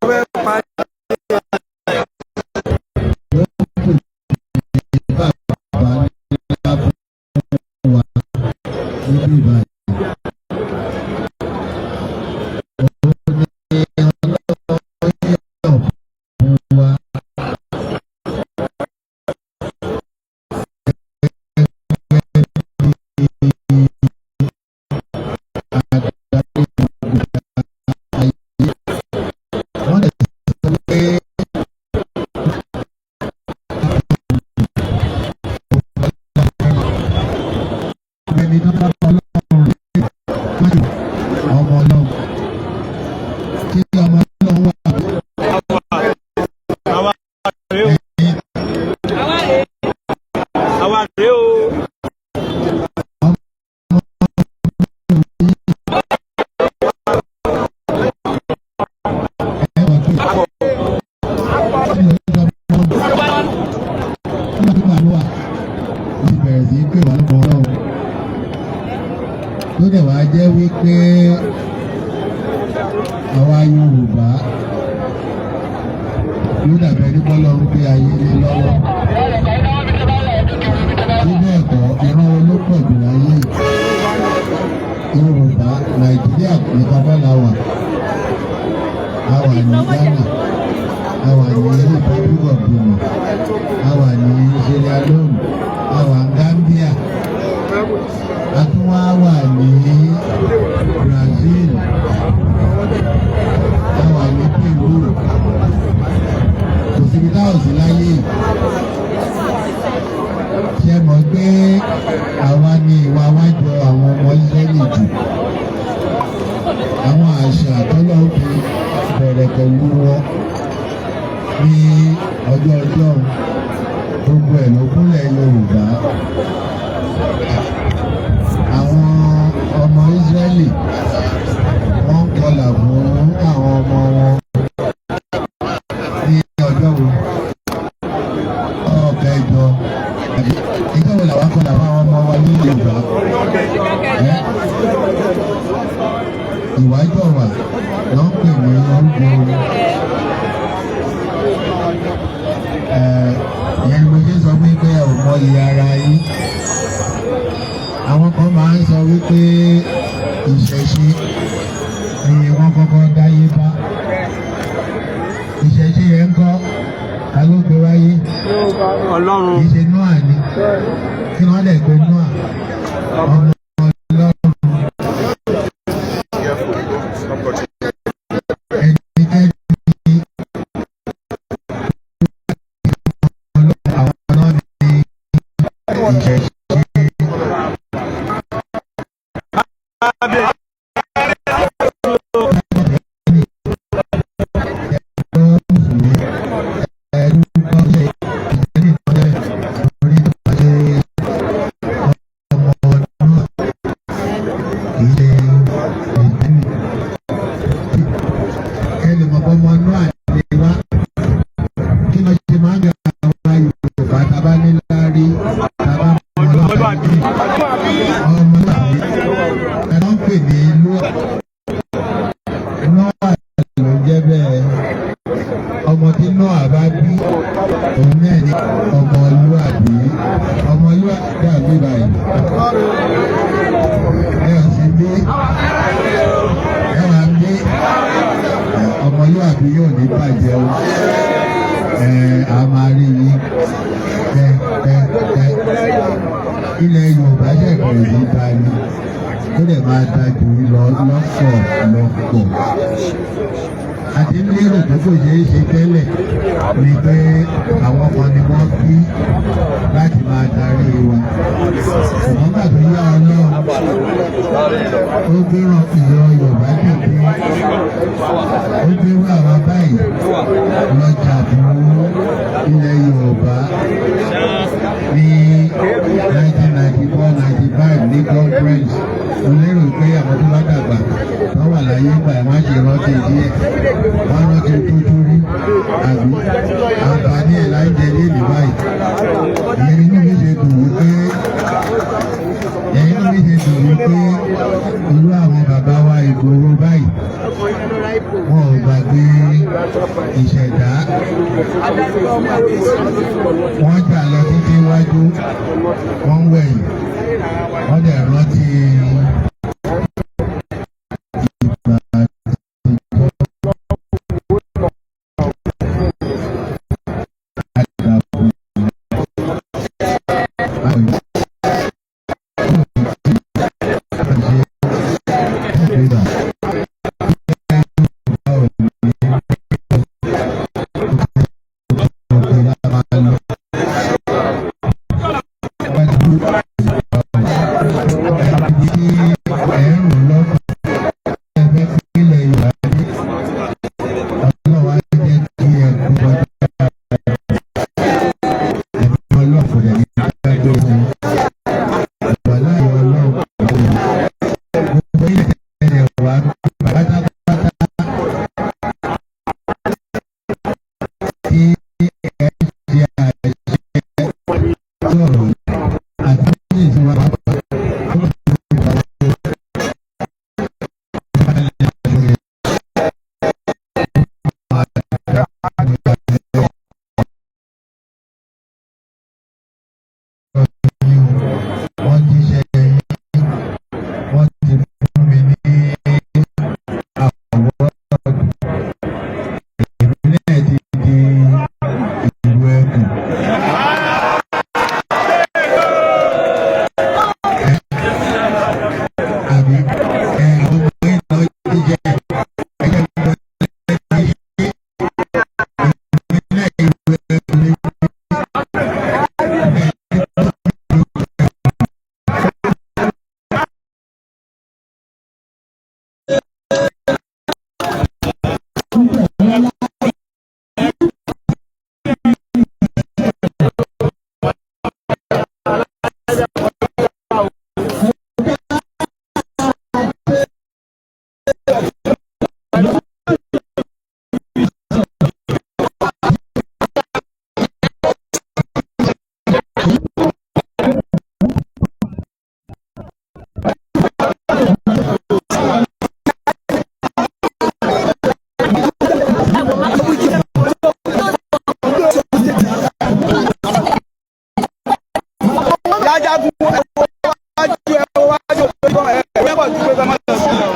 Fẹ́ parí. Bàbá ńlá fún wa níbí báyìí. Òun ni Ọlọ́run yàn fún wa gẹ́gẹ́ bí adarí gbogbo ayé. Wọ́n lè sọ pé ẹni tó bá bá Ọlọ́run rí wájú ọmọ Ọlọ́run kí ọmọ Ọlọ́run wà. Àwa rèé o. Ẹ̀yìn. Àwa rèé o. Ọmọ ẹ wà pé kí ló ń lọ mọ́ nígbà tó bá wà wọ́n ti bẹ̀rẹ̀ sí í pè wá lọ́mọ Ọlọ́run, tó dẹ̀ wá jẹ́ wípé àwa Yorùbá ló dàbẹ̀ ní bọ́lọ́run gbé ayé lé lọ́wọ́. Nínú ẹ̀kọ́, ìran wo ló pọ̀ jù láyé? Yorùbá. Nàìjíríà nìkan bá la wà. A wà ní Ghana, a wà ní Republic of Benin, a wà ní Sierra Leone, a wà ní Gambia, a tún wá wà ní Brazil, a wà ní Peru. Kò síbi táwọn sí láyé. Ṣe mọ̀ pé àwa ni ìwà wa jọ àwọn ọmọ Ísírẹ́lì jù? Àwọn àṣà tọ́lọ́ fi bẹ̀rẹ̀ pẹ̀lú wọn ní ọjọ́ ọjọ́, gbogbo ẹ̀ ló kúnlẹ̀ Yorùbá. Àwọn ọmọ Ísírẹ́lì, wọ́n ń kọlà fún àwọn ọmọ wọn ní ọjọ́ wo? Ọ̀kẹjọ. Ìjọ wo làwọn kọlà fún àwọn ọmọ wa ní Yorùbá? Ẹ́? Ìwájọwà ló ń pè ní orúkọ. Ìyẹn ni mo ṣe sọ pé ẹ ò mọyì ara yín. Àwọn kan máa ń sọ wípé ìṣẹ̀ṣe ni wọ́n kọ́kọ́ dáyé bá. Ìṣẹ̀ṣe yẹn ń kọ́, ta ló gbé wáyé? Ọlọ́run. Kì í ṣe Noah ni? Kí wọ́n lè pe Noah? Ọmọ Ọlọ́run. Careful, don't touch it. Ẹnikẹ́ni Ọlọ́run, àwọn náà ní ìṣẹ̀ṣe. Kábíyèsí. Ẹ̀rọ mùsùlùmí ẹ̀rú gbọ́dọ̀ ìṣẹ̀lẹ̀ ìmọ̀lẹ̀ orí ìpàdé ọmọ náà kì í ṣe ìdílé. Ẹ lè mọ̀ pé ọmọ náà ní wá. Kí ló ṣe máa ń gbé àwọn Yorùbá tá a bá ní láárí, tá a bá mọ ọlọ́pàá ọmọ náà ní ẹ̀rọ ń pè ní Noah ló ń jẹ́ bẹ́ẹ̀. Ọmọ tí Noah bá bí, òun náà ní ọmọlúàbí. Ọmọlúàbí dàbí báyìí. Ẹ ò sí bí ẹ wà ń bí. Ọmọlúàbí yóò ní bàjẹ́ o. Ẹ a máa rí yín pẹ́ pẹ́ pẹ́. Ilẹ̀ Yorùbá ṣẹ̀ bẹ̀rẹ̀ sí ta ni, ó dẹ̀ máa da jù lọ lọ́pọ̀lọpọ̀. Àti lérò tó kò ṣeé ṣe tẹ́lẹ̀ ni pé àwọn kan ni wọ́n bí láti máa darí wa, ṣùgbọ́n gbà tó yá, Ọlọ́run ó gbéràn ìran Yorùbá dìde, ó gbérú àwa báyìí lọ́jà fún ilẹ̀ Yorùbá ní 1994, 95 ní conference. Mo lérò pé àwọn tó bá dàgbà tó wà láyé gbà, wọ́n á ṣe rántí díẹ̀, wọ́n rántí tó tó rí àbí àǹfààní ẹ̀ láì jẹ léèlì báyìí. Ìyẹn inú mi ṣe dùn wípé, ìyẹn inú mi ṣe dùn wípé irú àwọn bàbá wa Ìgbòho báyìí, wọn ò gbàgbé ìṣẹ̀dá. Wọ́n jà lọ títí wájú, wọ́n ń wẹ̀yìn, wọ́n dẹ̀ rántí ìgbà àtijọ́. Àdàbò báyìí. Tí ẹ ṣe àṣẹ sọ̀rọ̀ àti ní ìtura pàápàá. Wọ́n ti ṣe, wọ́n ti fún mi ní award. Èmi náà ti di ìlú ẹkùn. Àbí ẹ àwọn ọmọ yìí lọ jíjẹ ẹgbẹ́ gbọ́ lẹ́yìn ṣe èmi náà ìlú ẹkùn ní. Jájágun, ẹ wo wájú, ẹ wo wájú, ẹ ẹ pọ̀ ju pé ká má lọ sí lọ.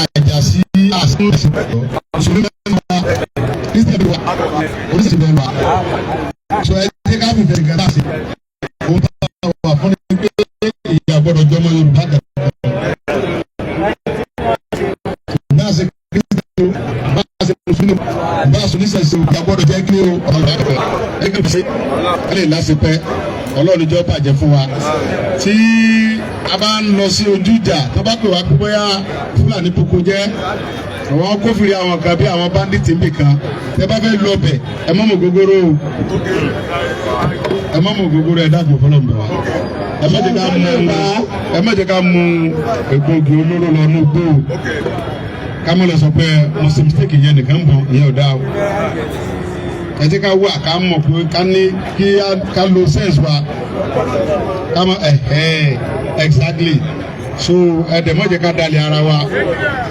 Àjà sí àṣìṣe wa, Christian wa, oríṣiríṣi bẹ́ẹ̀ wa. So ẹ jẹ́ ká fìfẹ́ nǹkan láti ohun tó wà fún ni pé ìyà gbọ́dọ̀ jọmọ Yorùbá kan. Bá a ṣe Christian o, bá a ṣe Mùsùlùmí, bá a ṣe oníṣẹ̀ṣe o, ìyà gbọ́dọ̀ jẹ́ kí o ọmọ Yorùbá kan. Ẹ kàn fi ẹ lè lásìpẹ́ Ọlọ́run jọ bàjẹ́ fún wa. Tí a bá ń lọ sí ojú ìjà, tó bá pè wá pé bóyá Fúlàní kúkú jẹ́ àwọn kófìrí, àwọn kan bí àwọn bandits ń bì kan, tẹ bá fẹ́ lọ bẹ̀, ẹ má mú gógóró o, ẹ má mú gógóró. Ẹ dákun, fọlọ́n bẹ̀ wá, ẹ má jẹ́ ká mú egbògi olóró lọ ní gbó o. Ká mọ̀ lọ sọ pé mo ṣe mistake, yẹn nìkan ń bọ̀, ìyẹn ò dáa o. Ẹ jẹ́ ká wà ká mọ̀ pé ká ní kí ká lo sense wa, ká mọ̀ ẹ̀hẹ́ exactly. So ẹ dẹ̀ mọ́ jẹ́ ká dalẹ̀ ara wa,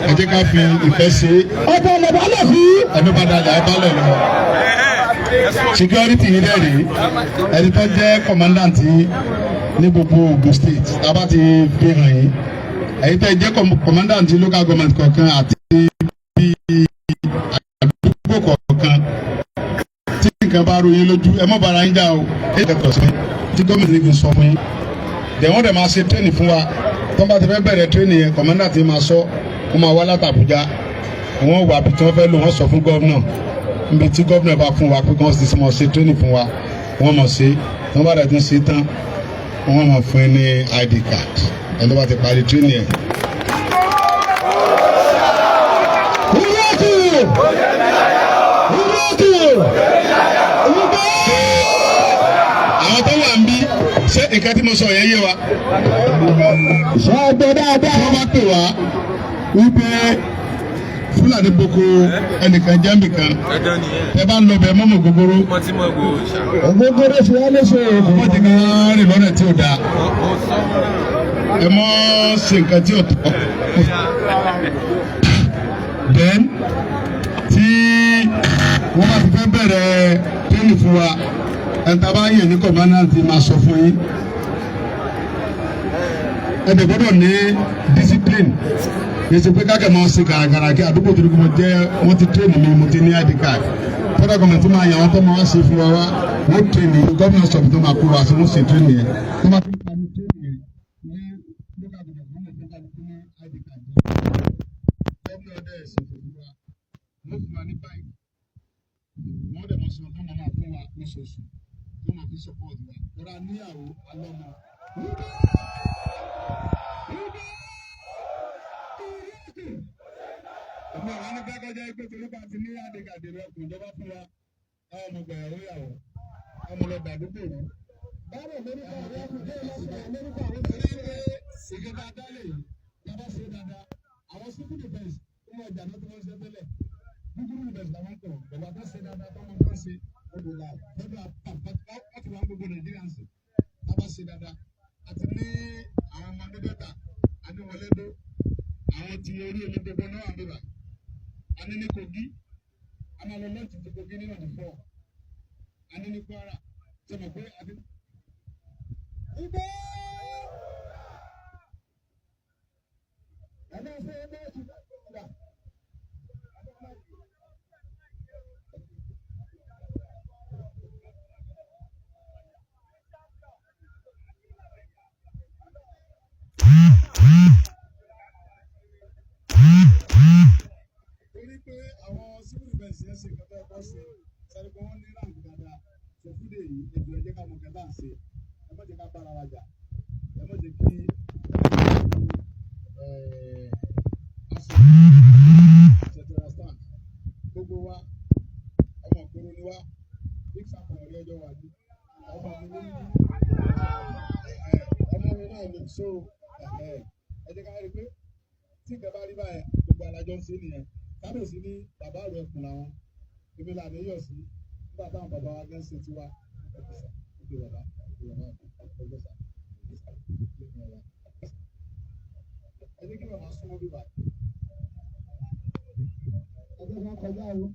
ẹ jẹ́ ká fi ìfẹ́ ṣe é. Ọ̀dọ̀ lọ̀bálẹ̀ kú. Ẹni bá dalẹ̀, ẹ bá lẹ̀ lọ. Security yìí dẹ̀ rèé, ẹni tó jẹ́ commandant yìí ní gbogbo Ogun State, tá a bá ti fi hàn yín, ẹ̀yin tẹ́ jẹ́ commandant local government kọ̀ọ̀kan àti bí àdúgbò kọ̀ọ̀kan, tí nǹkan bá rú yín lójú, ẹ mọ̀ bára yín já o. Ẹ kẹ́kọ̀ọ́ sí tí gómìnà ní kí n sọ fún yín dẹ̀, wọ́n dẹ̀ máa ṣe training fún wa. Tó bá ti fẹ́ bẹ̀rẹ̀ training yẹn, commandant yìí máa sọ, wọ́n máa wá láti Àbújá, wọ́n wà bí tí wọ́n fẹ́ lò, wọ́n sọ fún gómìnà níbi tí gómìnà bá fún wa pé kí wọ́n sì mọ̀ ṣe training fún wa. Wọ́n mọ̀ ṣe, tí wọ́n bá dẹ̀ tún ṣe tán, wọ́n mọ̀ fún yín ní ID card, ẹni tó bá ti parí training yẹn. Ìrọ́kù. Ìrọ́kù. Ìgbà. Àwọn tó wà ń bí, ṣé nǹkan tí mo sọ yẹn yé wa? Ṣé ẹ gbọ́ dáadáa? Wọ́n bá pè wá wípé Fúlàní boko ẹnìkan jẹ́ nìkan, ẹ bá ń lọ bẹ̀ mọ́mọ́ gbogbooro. Ògógóró ṣe wá léṣe. Wọ́n ti ká rìn lọ́nà tí ò dáa, ẹ mọ́ ṣe nǹkan tí ò tọ́. Then tí wọ́n bá ti fẹ́ bẹ̀rẹ̀ training fún wa, ẹni tá a bá yàn ní commandant máa sọ fún yín. Ẹ dẹ̀ gbọ́dọ̀ ní discipline, kì í ṣe pé kákẹ́ máa ṣe gàràgàrà kí àdúgbò tó ní kí mo jẹ́. Wọ́n ti train mi, mo ti ní ID card. Federal government máa yàn wọ́n tó máa wá ṣe fún wa wá, wọ́n train mi. Gómìnà sọ̀rọ̀ tó máa kó wa sí, wọ́n ṣe train yẹn. Tó máa fi parí train yẹn ní local government, wọ́n lè fún kálukú ní ID card yẹn. Gómìnà dẹ̀ ṣètò fún wa, wọ́n fún wa ní báyìí, wọ́n dẹ̀ máa sọ tó máa fún wa lóṣooṣù tó máa fi support wa lọ́ra níyàwó alọ́mọ. Èmi àwọn anìkẹ́ kọjá pé torí bá ti ní àdìgàdì rẹ kùn ìjọba fún wa, àwọn ọmọ gbẹ̀yàwó yàwó, ọmọ lọ gbàdúgbò rú. Báwo lórúkọ àwọn ọkùnrin lọ́sọ̀rọ̀ lórúkọ àwọn Torí pé ìjọba dálé yìí, tábà ṣe dáadáa, àwọn civil defence tó mọ ìjà náà tó wọ́n ṣe tẹ́lẹ̀, gúgúrú defence làwọn kọ̀ pẹ̀lú àtàṣe dáadáa tó mọ tó ń ṣe lọ́dọ̀ àpapọ̀ wọ́n ti wá gbogbo Nàìjíríà ń sìn. Tábà ṣe dáadáa, àti ní àwọn ọmọ nígbàtà àníwọlédó, àwọn tí orí omi gbogbo náà wà níbà, a ní ní Kogi, a máa lọ lọ́ọ̀tì ti Kogi nínú ọdún 4, a ní ní Kwara, ṣe mọ̀ pé àti. Ìgbà. Ẹ máa fẹ́ ẹ máa ti gbà. Torí pé àwọn civil defence yẹn ṣe nǹkan tó yẹ kó ṣe sáré pé wọ́n ní rank dáadáa. Sọ fún dè yìí, ètò ẹ jẹ́ ká mọ̀ nǹkan tá à ń ṣe. Ẹ má jẹ́ ká bára wa jà, ẹ má jẹ́ kí ẹ ṣe understand. Gbogbo wa, ọmọ ìgboro ni wa. Big Sam ọ̀rẹ́ ẹjọ́ wà ní ọmọ mi ní ọmọ mi náà ni. So ẹ jẹ́ ká rí i pé tí nǹkan bá rí báyẹn, gbogbo alájọ ń ṣe nìyẹn. Kábíyèsí ní bàbá rẹ̀ kùn làwọn ibi là ní yọ̀ sí nígbà táwọn bàbá wa gẹ́ ń ṣe tiwa. Ẹ̀kọ́ sà, ẹ̀kọ́ bàbá, ẹ̀kọ́ bàbá, ẹ̀kọ́ sà, ẹ̀kọ́ bàbá. Ẹ jẹ́ kí bàbá súnmọ́ bíbá. Ẹgbẹ́ kan kọjá o.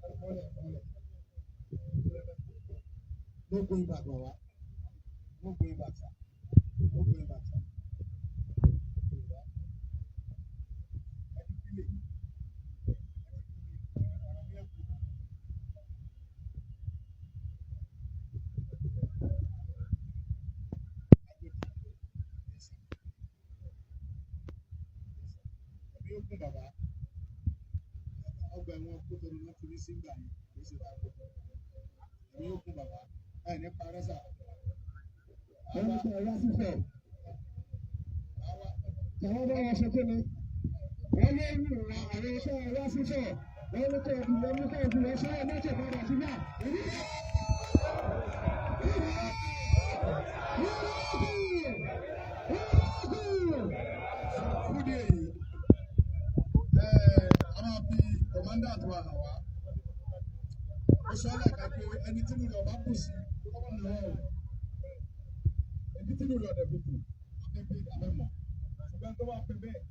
Ẹ̀kọ́lẹ̀ ẹ̀kọ́lẹ̀. No going back, bàbá. No going back, sir. No going back, sir. Ẹ ti kílè. Ọ̀rọ̀ mi ẹ̀ kú. Ẹbí ó kún bàbá, ọgbà ẹ̀wọ̀n kó tó ní wọ́n fi mí sí ìgbà yẹn, kì í ṣe ta gbogbo ẹ̀mí ó kún bàbá ẹ̀ ní parẹ́sà. Wọ́n ní kí ẹ wá sísẹ̀. Àwọn bá wọn ṣe kí ni? Wọ́n lé ní ìwà àwọn iṣẹ́ ẹ wá sísẹ̀. Wọ́n ní kí ẹ wọ́n ní kí ẹ wọ́n ṣe é mọ́tò padà síbà. Fún díẹ̀ yìí, a máa fi commandant wa hàn wá. Ó sọ lẹ́ẹ̀kan pé ẹni tí nílò ọba kù sí kọ́kọ́ náà o, ẹni tí nílò ọ̀dẹ̀ pípù afẹ́fẹ́ afẹ́mọ̀. Ẹgbẹ́ tó bá fẹ́ bẹ́ẹ̀,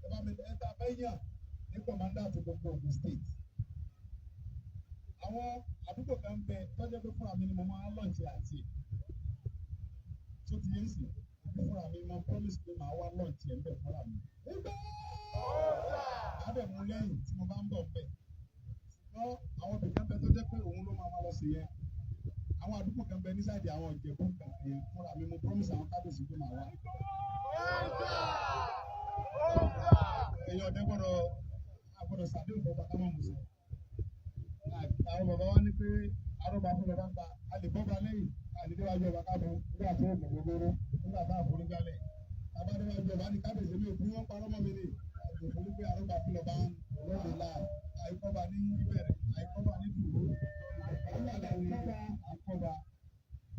ẹ bá mi ẹ tá a fẹ́ yàn ní commander àti gbogbo Ogun State. Àwọn àdúgbò kan bẹ tọ́jú pé fúnra mi ni mo máa ń launch àti ẹ̀ tó ti yẹn sì èmi fúnra mi mo promise pé màá wá launch ẹ̀ ń bẹ̀ fúnra mi. Ìgbà màá dẹ̀ mú lẹ́yìn tí mo bá ń bọ̀ bẹ̀. Ṣùgbọ́n àwọn ibì kan bẹ tó jẹ́ pé òun ló máa máa lọ sí yẹn. Àwọn àdúgbò kan bẹ ní side àwọn Ìjẹ̀bú kan yẹn, fúnra mi mo promise àwọn kábíyèsí pé màá wá. Èèyàn ọ̀dẹ́ gbọ́dọ̀ àgbọ́dọ̀ sàdéhùn fún ọba ká má mú sọ. Àwọn bàbá wa ní pé arọ́bà fún ọba pa, a lè bọ́ba lẹ́yìn, a lè déwájú ọba ká bọ́ nígbà tó o gbogbo nígbà tá a forí gbálẹ̀. Bàbá déwájú ọba ní kábíyèsí mi ò bí wọ́n parọ́ mọ́ mi ní. Òfin pé arọ́bà fún ọba lóde là, àìkọ́ba ní ìbẹ̀rẹ̀, àìkọ́ba ní dùró. Àìkọ́ba àìkọ́ba.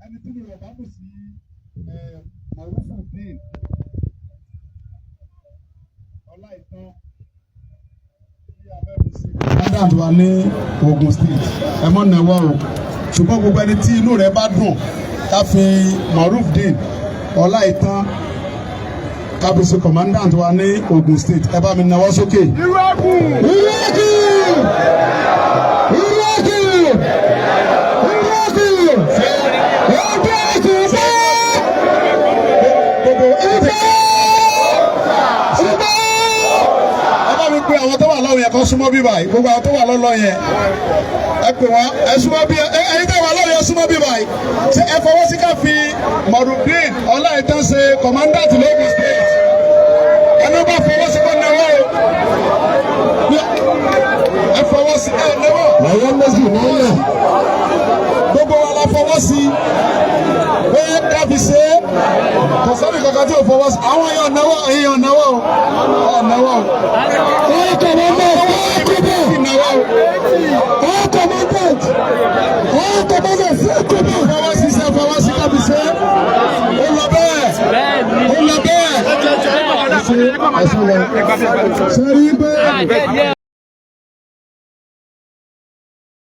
Ẹni tí mi ò bá dùn sí Mọ̀rúfù Dín Ọláìtàn commandant wa ní Ogun State, ẹ mọ̀ náwó o. Ṣùgbọ́n gbogbo ẹni tí inú rẹ̀ bá dùn ká fi Marufdin Ọláìtàn kábíyèsí commandant wa ní Ogun State, ẹ bá mi náwó sókè. Irọ́gùn! Irọ́kì! Irọ́kì! Irọ́kì! Ọjọ́ ìṣẹ́! Gbogbo ìfẹ́! Ìfẹ́! Ẹ bá mi pe àwọn tó wà lọ́wọ́ yẹn kó súnmọ́ bí báyìí. Gbogbo àwọn tó wà lọ́lọ́ yẹn, ẹ pè wọ́n, ẹ súnmọ́ bí. Ẹyin tó wà lọ́wọ́ yẹn, súnmọ́ bí báyìí. Ṣé ẹ fọwọ́ sí ká fi Marufdin Ọláìtàn ṣe commandant l'Ogun State? Ẹni bá fọwọ́ sí kó náwó o. Ẹ fọwọ́ sí, ẹ náwó. Lọ́wọ́ méjì nílẹ̀. Gbogbo wa la fọwọ́ sí pé ká fi ṣe é. Kò sẹ́ni kankan tí ò fọwọ́ sí. Àwọn èèyàn náwó, èèyàn náwó o, ẹ̀ náwó o. All commanders, all commanders, Náwó o. all commanders, all commanders, all commanders. Fọwọ́ sí sẹ́, fọwọ́ sí ká fi ṣe é. Ó lọ bẹ́ẹ̀, ó lọ bẹ́ẹ̀. Ẹ̀sùn lọ. Ṣe rí pé